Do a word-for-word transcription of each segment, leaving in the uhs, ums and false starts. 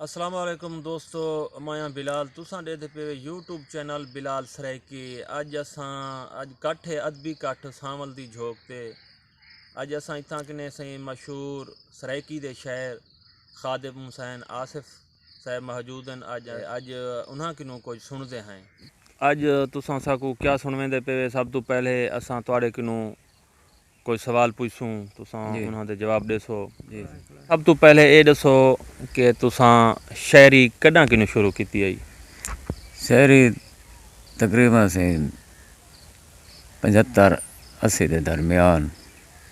السلام علیکم دوستو، میں ہاں بلال، تساں ݙیہدے پئے وے یوٹیوب چینل بلال سرائیکی۔ اڄ اساں، اڄ کٹھ ہے، ادبی کٹھ سانول دی جھوک تے۔ اڄ اساں اتھاں کنے سئیں مشہور سرائیکی دے شاعر خادم حسین آصف صاحب موجود ہن۔ اڄ، اڄ انہاں کنوں کجھ سݨدے ہیں۔ اڄ تساں ساکوں کیا سݨویندے پئے وے، سب توں پہلے اساں تہاݙے کنوں کجھ سوال پچھسوں، تساں جی۔ انہاں دے جواب ݙیسو۔ جی۔ سب توں پہلے اے ݙسو کہ تساں شاعری کݙاں کنوں شروع کیتی ہئی؟ شاعری تقریباً سئیں پنجھتر اسی دے درمیان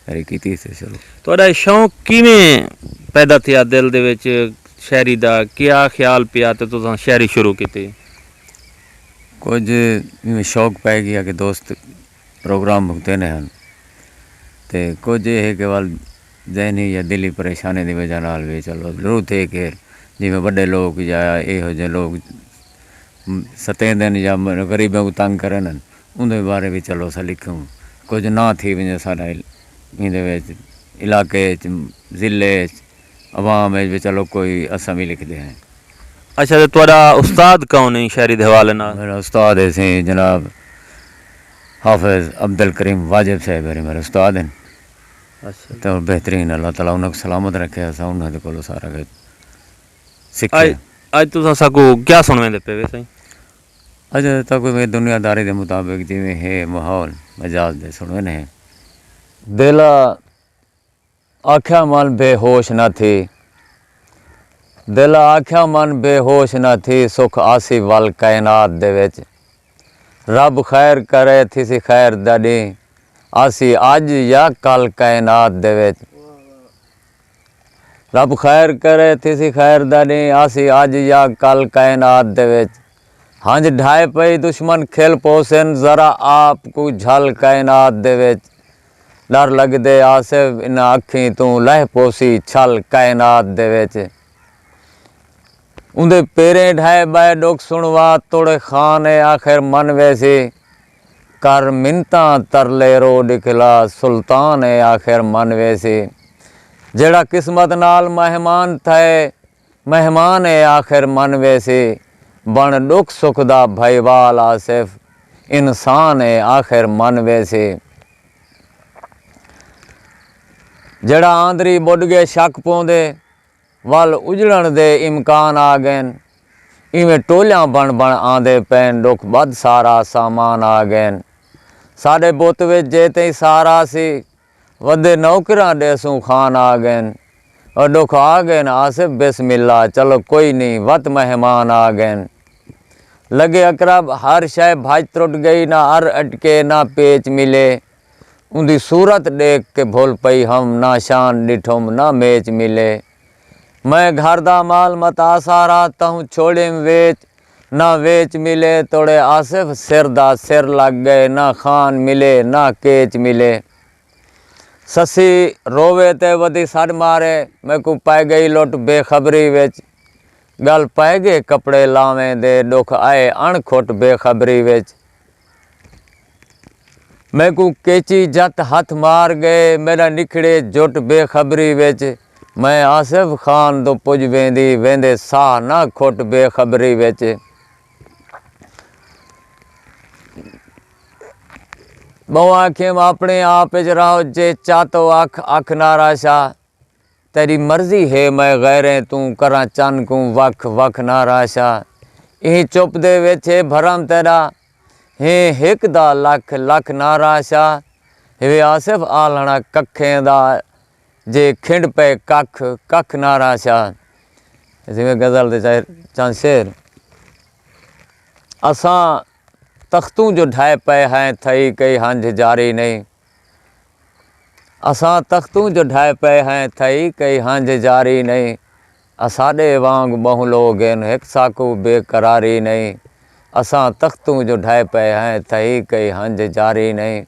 شاعری کیتی سی شروع۔ تہاݙا شوق کیویں پیدا تھیا دل دے وچ شاعری دا؟ کیا خیال پیا تے تساں شاعری شروع کیتی؟ کجھ ایویں شوق پئے ڳیا کہ دوست پروگرام بھگتیندے ہن۔ تے کجھ اے ہے کہ ول ذہنی یا دلی پریشانی دی وجہ نال وی چلو ضرور تھے کہ جیویں وݙے لوک یا ایہو جہے لوک ستیندن یا غریباں کوں تنگ کرن، اوندے بارے وچ چلو اساں لکھوں۔ کجھ نہ تھی ونڄے ساݙا عل-، ایندے وچ علاقے اچ، ضلع اچ، عوام اچ وی چلو کوئی اساں وی لکھدے ہیں۔ اچھا، تے تہاݙا استاد کون ہے شاعری دے حوالے نال؟ میرا استاد ہے سئیں جناب حافظ عبدالکریم واجب صاحب ہے، میرے استاد ہیں۔ اچھا۔ تو بہترین، اللہ تعالیٰ انہاں کوں سلامت رکھے، اساں انہاں دے کولوں سارا کجھ سکھے۔ اڄ، اڄ تساں ساکوں کیا سݨویندے پئے وے سئیں؟ اڄ تاں کوئی میری دنیا داری دے مطابق جیویں ہے ماحول مجاز دے سݨویندے ہیں۔ دل آکھیا من بے ہوش نہ تھی، دل آکھیا من بے ہوش نہ تھی، سکھ آسی ول کائنات دے وچ۔ رب خیر کرے تھیسی خیر دا ݙینہہ، آسی اڄ یا کل کائنات دے وچ۔ رب خیر کرے تھیسی خیر دا ݙینہہ، آسی اڄ یا کل کائنات دے وچ۔ ہنج ڈھائے پئی دشمن کھل پوسن، ذرا آپ کوں جھل کائنات دے وچ۔ ݙر لڳدے آصف انہاں اکھیں توں لہہ پوسی چھل کائنات دے وچ۔ اوندے پیریں ڈھائے ٻئے ݙکھ سݨوا توڑے خان اے آخر من ویسی۔ کر منتاں ترلے رو ݙکھلا سلطان اے آخر من ویسی۔ جیڑھا قسمت نال مہمان تھئے مہمان اے آخر من ویسی، بݨ ݙکھ سکھ دا بھائیوال آصف، انسان اے آخر من ویسی۔ جیڑھا آندری ٻݙ ڳئے شک پوندے، ول اڄڑݨ دے امکان آ ڳئن، ایویں ٹولیاں بݨ بݨ آندے پئن، ݙکھ ٻدھ سارا سامان آ ڳئن۔ ساݙے بت وچ جے تئیں سارا سی، وݙے نوکراں ݙیسوں خان آ ڳئن۔ او ݙکھ آ ڳئن آصف بسم اللہ، چلو کوئی نی، وت مہمان آ ڳئن۔ لڳے اقرب ہر شئے بھڄ ترٹ ڳئی، نہ ار اٹکے نہ پیچ ملے۔ اوندی صورت ݙیکھ کے بھل پئی ہم، نہ شان ݙٹھم نہ میچ ملے۔ میں گھر دا مال متاع سارا، تہوں چھوڑیم ویچ نہ ویچ ملے۔ توڑے آصف سر دا سر لڳ ڳئے، نہ خان ملے نہ کیچ ملے۔ سسی رووے تے ودی سݙ مارے، میکوں پئے ڳئی لٹ بے خبری وچ۔ ڳل پئے ڳئے کپڑے لاویں دے، ݙکھ آئے اݨ کھٹ بے خبری وچ۔ میکوں کیچی جت ہتھ مار ڳئے، میݙا نکھڑے جٹ بے خبری وچ۔ میں آصف خان دو پڄ ویندی، ویندے ساہ نہ کھٹ بے خبری وچ۔ ٻہوں آکھیم اپݨے آپ اچ رہو، جے چاتو اکھ، اکھ نہ راشا۔ تیݙی مرضی ہے میں غیریں توں کراں چن کوں وکھ، وکھ نہ راشا۔ ایں چپ دے وچ ہے بھرم تیݙا، ہیں ہک دا لکھ، لکھ نہ راشا۔ ہوے آصف آلھݨا ککھیں دا، جے کھنڈ پئے ککھ، ککھ نہ راشا۔ جیویں غزل دے چا-، چند شعر۔ اساں تختوں جو ڈھائے پئے ہیں، تھئی کئی ہنج جاری نہیں۔ اساں تختوں جو ڈھائے پئے ہیں، تھئی کئی ہنج جاری نہیں۔ اساݙے وانگ ٻہوں لوگ ہن، ہک ساکوں بے قراری نہیں۔ اساں تختوں جو ڈھائے پئے ہیں، تھئی کئی ہنج جاری نہیں۔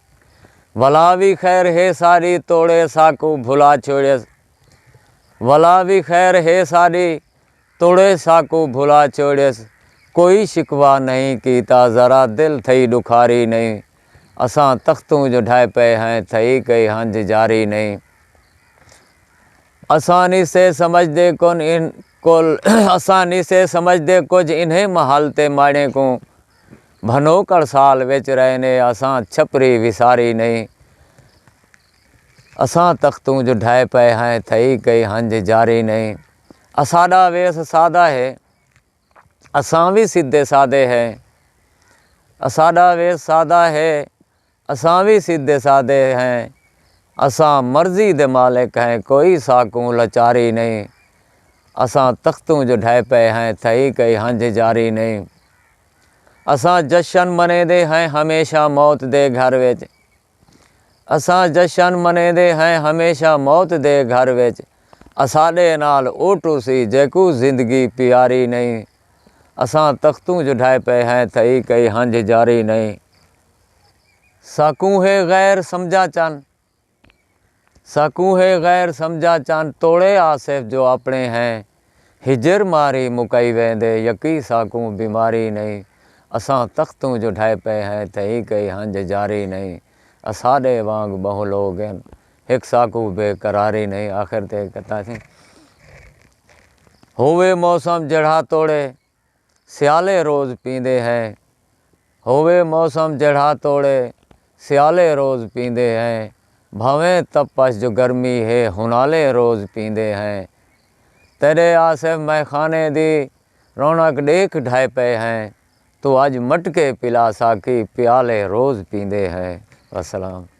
ولا وی خیر ہے ساݙی، توڑے ساکوں بھلا چھوڑیس۔ ولا وی خیر ہے ساݙی، توڑے ساکوں بھلا چھوڑیس۔ کوئی شکوہ نہیں کیتا، ذرا دل تھئی ݙکھاری نہیں۔ اساں تختوں جو ڈھائے پئے ہیں، تھئی کئی ہنج جاری نہیں۔ اساں نی سے سمجھدے کون ان، کول۔ اساں نی سے سمجھدے کجھ انہیں محل تے ماڑیں کوں۔ بھنوکڑ سال وچ رہے نے اساں چھپری وساری نہیں۔ اساں تختوں جو ڈھائے پئے ہیں تھئی کئی ہنج جاری نہیں۔ اساڈا ویس سادہ ہے، اساں وی سدھے سادے ہیں۔ اساڈا ویس سادہ ہے، اساں وی سدھے سادے ہیں۔ اساں مرضی دے مالک ہیں، کوئی ساکوں لچاری نہیں۔ اساں تختوں جو ڈھائے پئے ہیں تھئی کئی ہنج جاری نہیں۔ اساں جشن منیندے ہیں ہمیشہ موت دے گھر وچ۔ اساں جشن منیندے ہیں ہمیشہ موت دے گھر وچ۔ اساڈے نال او ٹوسی جیکوں زندگی پیاری نہیں۔ اساں تختوں جو ڈھائے پئے ہیں تھئی کئی ہنج جاری نہیں۔ ساکوں ہے غیر سمجھا چن، ساکوں ہے غیر سمجھا چن توڑے آصف جو اپنے ہیں۔ ہجر ماری مکئی ویندے یکی ساکوں بیماری نہیں۔ اساں تختوں جو ڈھائے پئے ہیں تھئی کئی ہنج جاری نہیں۔ اساڈے وانگ بہوں لوگ ہیں، ہک ساکوں بے قراری نہیں۔ آخر تے کتا سی ہووے موسم جڑھا توڑے سیالے روز پیندے ہیں۔ ہووے موسم جڑھا توڑے سیالے روز پیندے ہیں۔ بھاویں تپش جو گرمی ہے ہنالے روز پیندے ہیں۔ تیرے آصف مئے خانے دی رونق ڈیکھ ڈھائے پئے ہیں۔ تو اج مٹکے پلا ساقی پیالے روز پیندے ہیں۔ وسلام۔